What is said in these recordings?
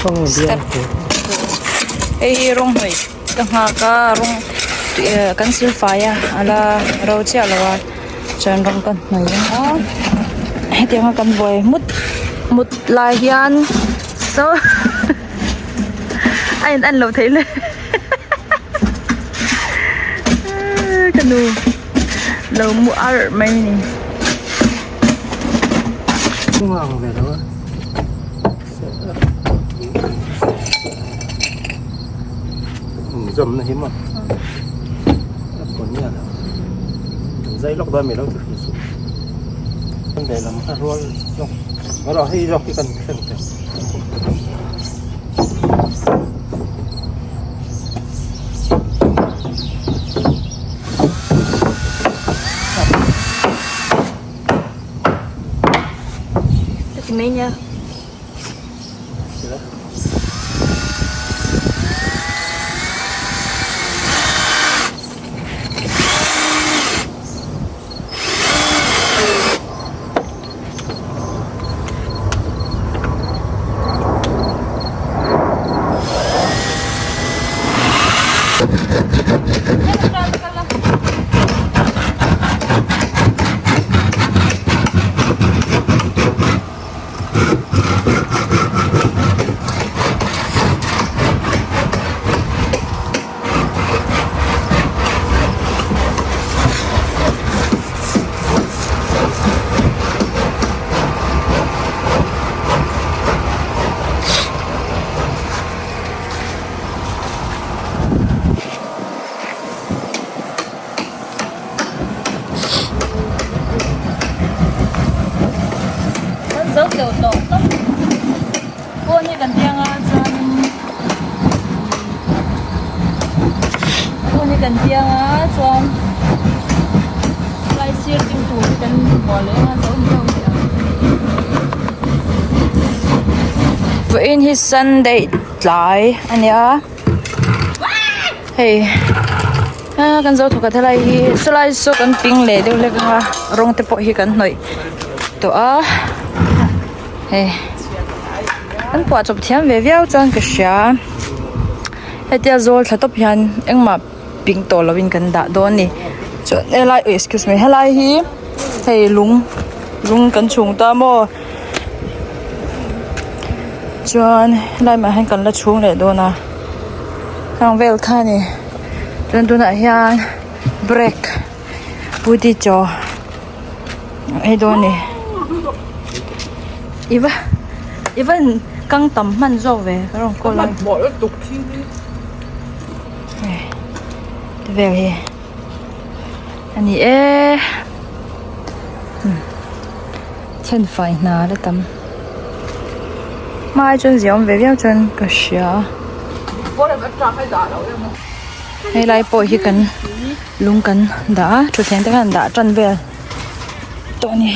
Step hei hi rawng hnawih ka nghak a rawng kan sil fai a a la ro chiah lo a chuan rawng ka hnawih a hetiang a kan buai mut mut lai hian saw a in en loh theih hle ka nu lo mu arh mai a ni. Zawmna hi maw a pawn nge lo an zai lawk dawn mi lo ti hru suh an lehlam a rual zawk erawh hei zawk hi kan thleng thei. Mai nia. Kan zo deuh tawh tawp pawn hi kan piang a chuanin pawn hi kan piang a chuan lai sir ding tur hi kan hmuh leh ang a zo ni deuh mai ang. Vawiin hi Sunday tlai a nia hei. A kan zo thawk a helai hi sawlai saw kan ping leh deuh hlek ang a rawng te pawh hi kan hnawih tawh a hei an puah chawp thiam ve viau chuan ka hria hetia zawl thla tawp hian engmah ping tawh lo in kan dah dawn a ni chuan helai excuse me helai hi hei lung lung kan chhung ta maw chuan helai ah hian kan la chhung leh dawn a heng vel kha a ni. Chuan tunah hian break putty chaw ei dawn a ni i va i van kang tam hman zawk ve ka rawn call a ti vel hi a ni e thianfai hna la tam hma ai chuan ziaawm ve viau chuan ka hria. Helai pawh hi kan lung kan dah a thutthleng te khan dah tan vel tawh a ni.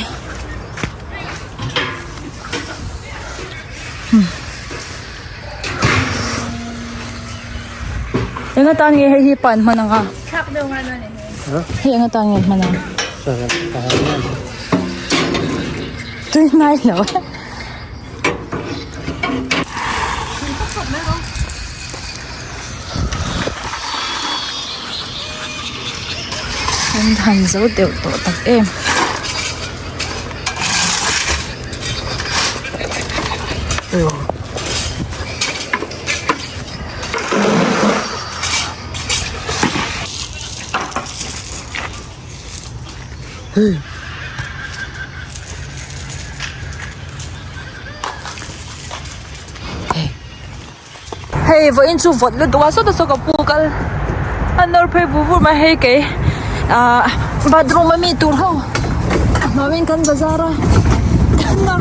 Eng atan nge hei hi pan hman ang a? Hei eng atan nge hman ang? Tui ngai lo. An han zo deuh tawh tak em. Hei vawiin chu vawt lutuk a sawta saw ka pu kal a nawr phei vur vur mai hei kei ah bathroom a mi tur ho hnuaiin kan bazar a kan nawr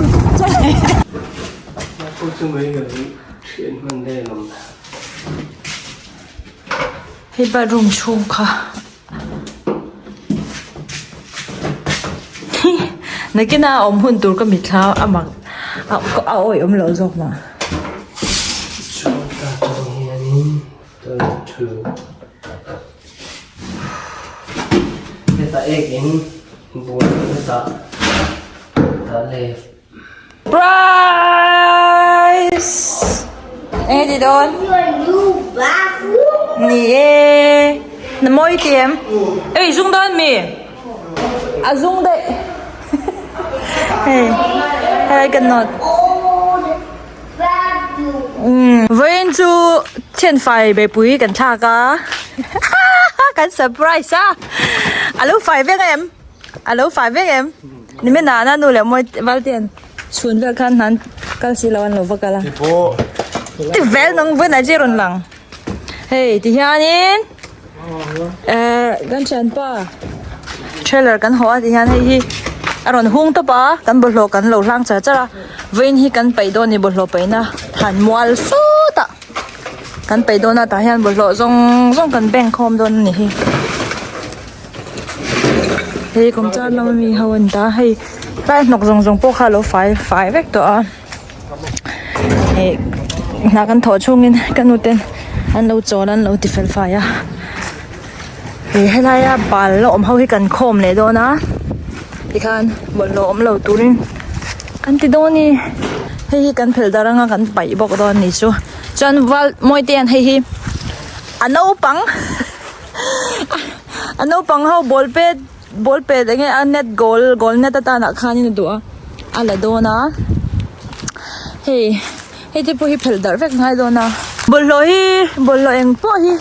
hei bathroom chhung kha. Nakin a awm hun tur ka mitthla a mak a awih awm loh zawk mah. Prize! Enge ti dawn? Ni e. Na mawi ti em? Ei zung dawn mi? A zung daih. Hei helai kan nawt. Vawiin chu thianfai beihpui kan thlak a kan surprise a a lo fai vek em a lo fai vek em nimin ah na nu leh mawi val te an chhun vel khan hnan kal si lo an lo va kal a ti vel nang vawiin ah che rawn lang hei ti hianin eh kan thianpa trailer kan haw a ti hian hei hi a rawn hung tawp a kan bawlhhlawh kan lo hlang char char a vawiin hi kan paih dawn a ni bawlhhlawh paihna than mual sawtah kan paih dawn a tah hian bawlhhlawh zawng zawng kan bank khawm dawn a ni hi hei kawmchar lama mi ho an ta hei tlai hnawk zawng zawng pawh kha a lo fai fai vek tawh a. Ih hna kan thawh chhungin ka nu ten an lo chawl an lo ti fel fai a ih helaia bal la awm ho hi kan khawm leh dawn a tikhan bawlhhlawh awm lo turin kan ti dawn a ni hei hi kan phelh dar anga kan paih bawk dawn a ni chu chuan val mawi te hian hei hi a naupang a naupang ho ball pet. Ball pet enge a net goal goal net atanah khanin a duh a a la dawn a hei hei te pawh hi phelh darh vek ngai dawn a bawlhhlawh hi bawlhhlawh eng pawh hi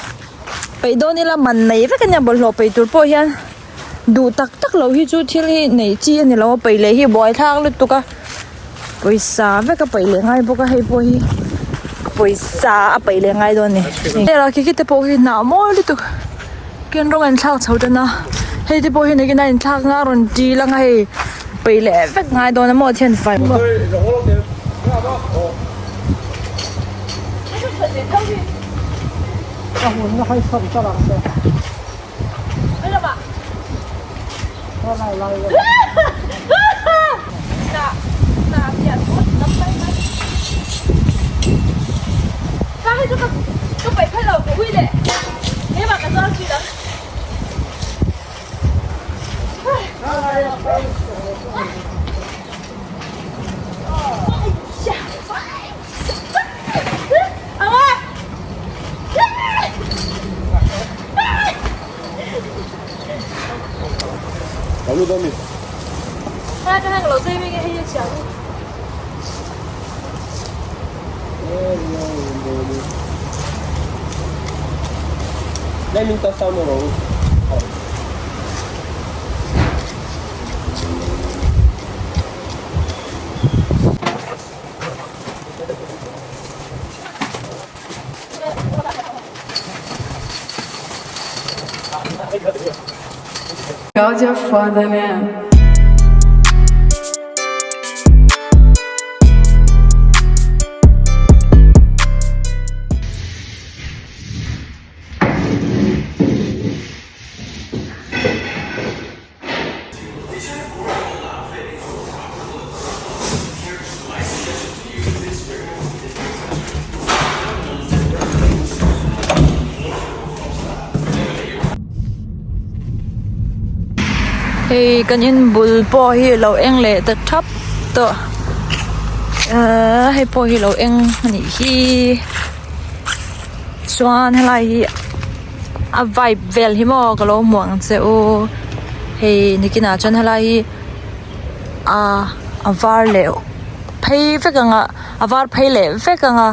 peih dawn ila man nei vek ania bawlhhlawh peih tur pawh hian duh tak tak loh hi chu thil hi neih chi a ni lo a peih leh hi buaithlak lutuk a pawisa vek a peih leh ngai bawk a hei pawh hi pawisa a peih leh ngai dawn a ni hei khi khi te pawh hi hnah mawi lutuk. Ken rawng a inthlak chho tan a hei te pawh hi nakin a inthlak na a rawn ṭil ang a hei peih leh vek ngai dawn a maw thian fai Cláudia é foda, né? Hei kan in bul pawh hi alo eng leh ta thap tawh ahh hei pawh hi alo eng anih hi chuan helai hi a vibe vel hi maw ka lo hmu ang che u hei nikinah chuan helai hi ahh a var leh phei vek ang a a var phei leh vek ang a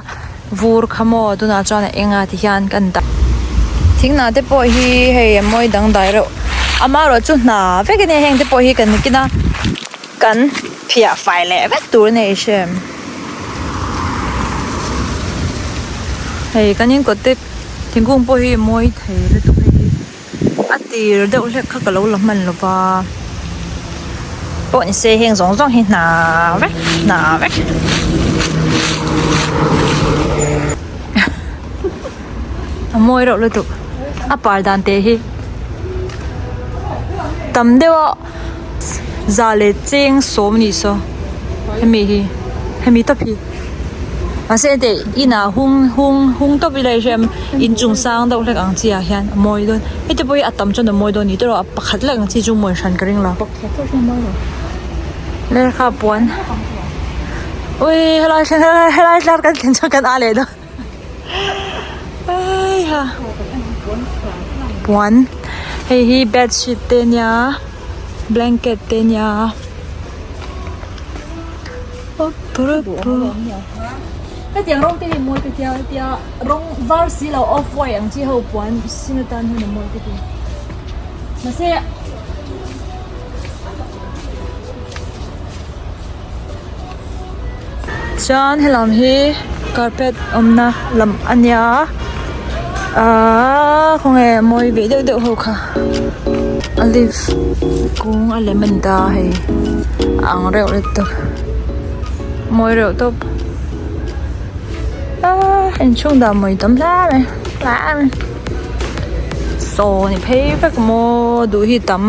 vur kha maw tunah chuan a eng a tihian kan dah thing hnah te pawh hi hei a mawi dangdai reuh amaherawh chu hna vek a nia heng te pawh hi kan nikin a kan phiah fai leh vek tur a ni hrem hei kan in kawt te thingkung pawh hi mawi thei lutuk hei hi a tir deuh hlek kha ka lo la hman lo va pawh ni se heng zawng zawng hi hna vek hna vek a mawi reuh lutuk a par dan te hi tam deuh a za leh cheng sawm a nih saw hemi hi hemi tawp hi mahse heti inah hung hung hung tawp ila i hria em inchung sang deuh hlek ang chi ah hian a mawi dawn heti pawh hi a tam chuan a mawi dawn a ni tawh a pakhat lek ang chi chu mawi hran ka ring lo lehkha puan ui helai thleng helai tlar kan thlen chuan kan a leh dawn. Heiha puan hei hi bedsheet te ania blanket te ania hetiang rawng te hi mawi ka tia hetia rawng var si lo off white ang chi ho puan sin atan hian a mawi ka ti mahse Chuan helam hi carpet awmna lam a nia ahh khawnge mawi ve deuh deuh ho kha olive kung a lem a ni ta a hei a ang reuh lutuk mawi reuh tawp ahh inchhung dah mawi tam hle mai hle mai saw ni phei vek maw duh hi tam.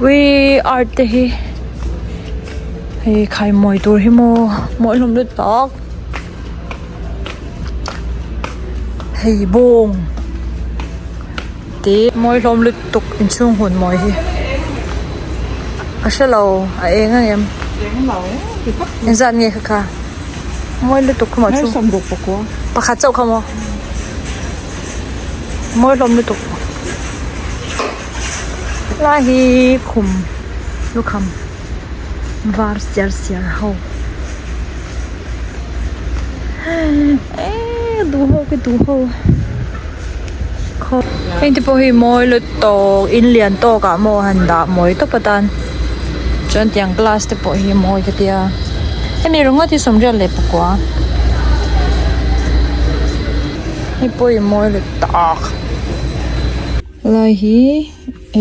Uii art te hi hei khai mawi tur hi maw mawi hlawm lut tak hei bawng te mawi hlawm lutuk inchhung hun mawi hi a hrelo a eng ang em engzat nge kha kha mawi lutuk kha maw chu pakhat chauh kha maw mawi hlawm lutuk. Lai hi khum lukham var siar siar ho eee duh ho ka duh ho heng te pawh hi mawi lutuk in lian tawk ah maw han dah mawi tawp atan chuan tiang glass te pawh hi mawi ka tia hemi ringawt hi sawmriat leh pakua hei pawh hi mawi lutuk. Helai hi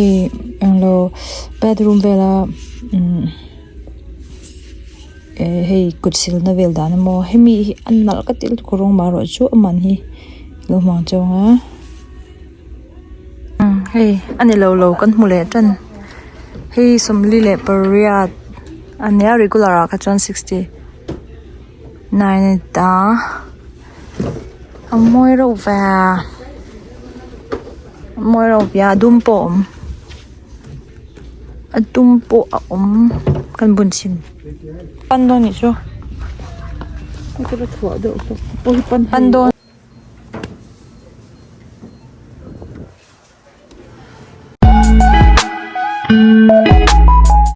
ih englo bedroom vela umm eh hei kut silna vel dan emaw hemi hi a nalh ka ti lutuk rawng marawh chu a man hi lo hmang chang a umm hei a ni lo lo kan hmu leh tan hei sawmli leh pariat a nia regular ah kha chuan sixty nine a ni ta a mawi reuh ve a mawi reuh ve a dum pawh a awm a dum pawh a awm kan bun chhin pan dawn nih chu pan dawn.